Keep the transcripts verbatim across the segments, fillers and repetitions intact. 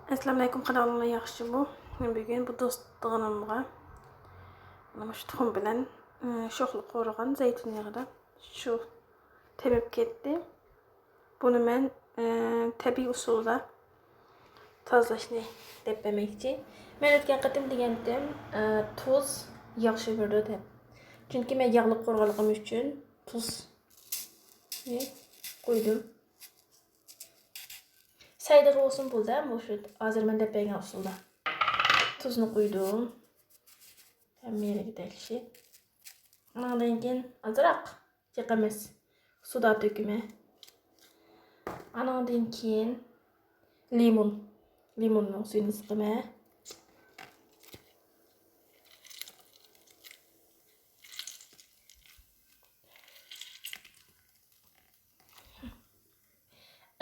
ئەسسالامۇئەلەيكۇم، قانداق ئەھۋالىڭلار، ياخشىمۇ؟ بۈگۈن بۇ دوستىغىنىمغا مۇشۇ تۇخۇم بىلەن، ئى، شوخلا قورۇغان زەيتۇن يېغىدا شۇ تېمىپ كەتتى. بۇنى مەن، ئى، تەبىئىي ئۇسۇلدا تازىلاشنى دەپ بەرمەكچى. مەن ئۆتكەن قېتىم دېگەنتىم، ئى، تۇز ياخشى بېرىدۇ دەپ. چۈنكى مەن ياغلىق قورۇغانلىقىم ئۈچۈن تۇزنى قۇيدۇم. سەي دېگەن بولسۇن بولدى، مۇشۇ ھازىر مەن دەپ بەرگەن ئۇسۇلدا. تۇزنى قۇيدۇم. ھەممە يېرىگە تەكشى. ئۇنىڭدىن كېيىن ئازراق، جىق ئەمەس، سودا تۆكىمەن. ئانىڭدىن كېيىن لىمون. لىموننىڭ سۈيىنى سىقىمەن.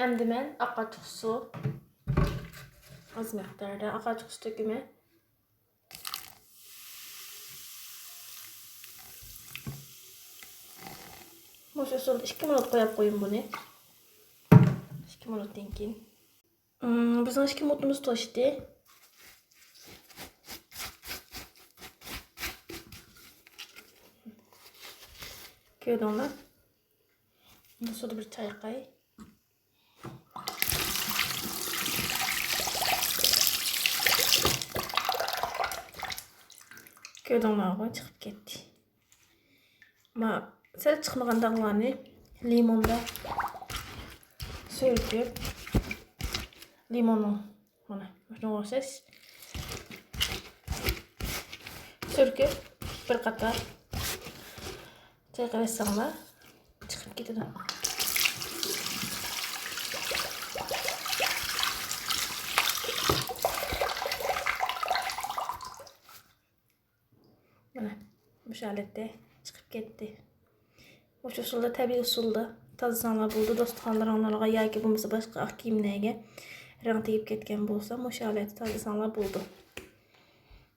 ئەمدى مەن ئاق ئاچچىق سۇ، ئاز مىقداردا ئاق ئاچچىق سۇ تۆكىمەن. مۇشۇ ئۇسۇلدا ئىككى مىنۇت قويۇپ قويۇڭ بۇنى. ئىككى مىنۇتتىن كېيىن. ئىم، بىزنىڭ ئىككى مىنۇتىمىز توشتى. كۆردۈڭلار؟ بۇ سۇدا بىر چايقاي. كۆردۈڭلارغۇ، چىقىپ كەتتى. ما، سەل چىقمىغان داغلارنى لىموندا سۈرتۈپ، لىموننىڭ، مانا، مۇشۇنىڭغا ئوخشاش سۈركۈپ، بىر قاتار چايقاۋەتسەڭلار، چىقىپ كېتىدۇ. مانا، مۇشۇ ھالەتتە چىقىپ كەتتى. مۇشۇ ئۇسۇلدا، تەبىئىي ئۇسۇلدا تازىلىساڭلار بولىدۇ. دوستىخانلىرىڭلارغا ياكى بولمىسا باشقا ئاق كىيىملەرگە رەڭ تېگىپ كەتكەن بولسا، مۇشۇ ھالەتتە تازىلىساڭلار بولىدۇ.